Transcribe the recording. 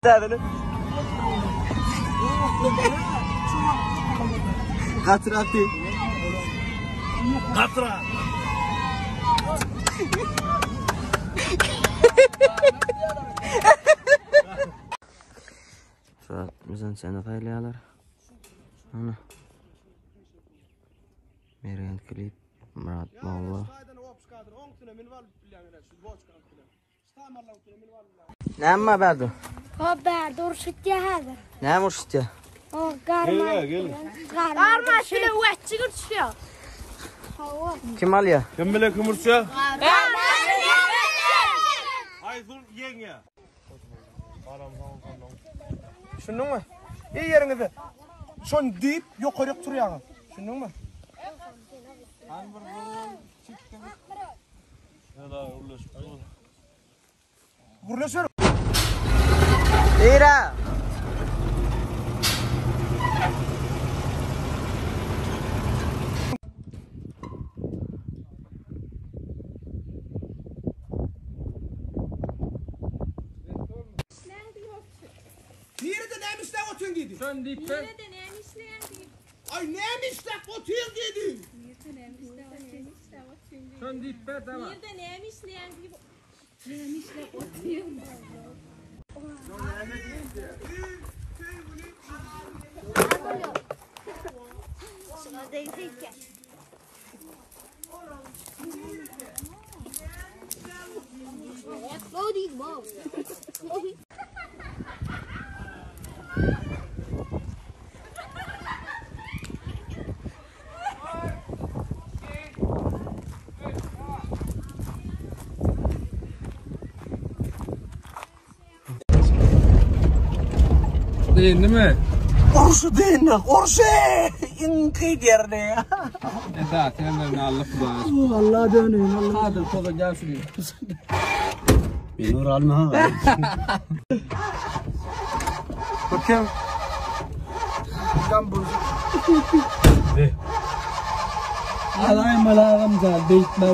Täzeli. Gatyrak diý. Gatyrak. Şu mizansena saýlaýarlar. Ana. Mergen klip, Murat Molla. Näme bärde? O bärde uruş gitýär häzir. Näme uruş gitýär? O garma. Garma şöyle wetçi gürçýär. Hawa. Kim alýar? Kim bile kim urşýar? Aýsul ýeňýär. Düşündiňmi? Eý ýeriňizde. Şony diýip ýokaryk turýaňyz. Düşündiňmi? Gürleşer. Nirä? Nirede näme işläp otyň diýdi. Şony diýip ber. Nirede näme işleýäň diýip. Aý näme işläp otyň diýdi. Nirede näme işläp otyň diýip. Şony diýip ber tamam. Nirede näme işleýäň diýip. Näme işläp otyň. Dindimi? Urşy dindi, urşy! Iň kyn ýerine. Esas senden allyk bar. Allah dönüň, Allah. Kadyr poza gel şuraya. Beni vuralma ha. Bakayım. Alay malagam jan beýtme.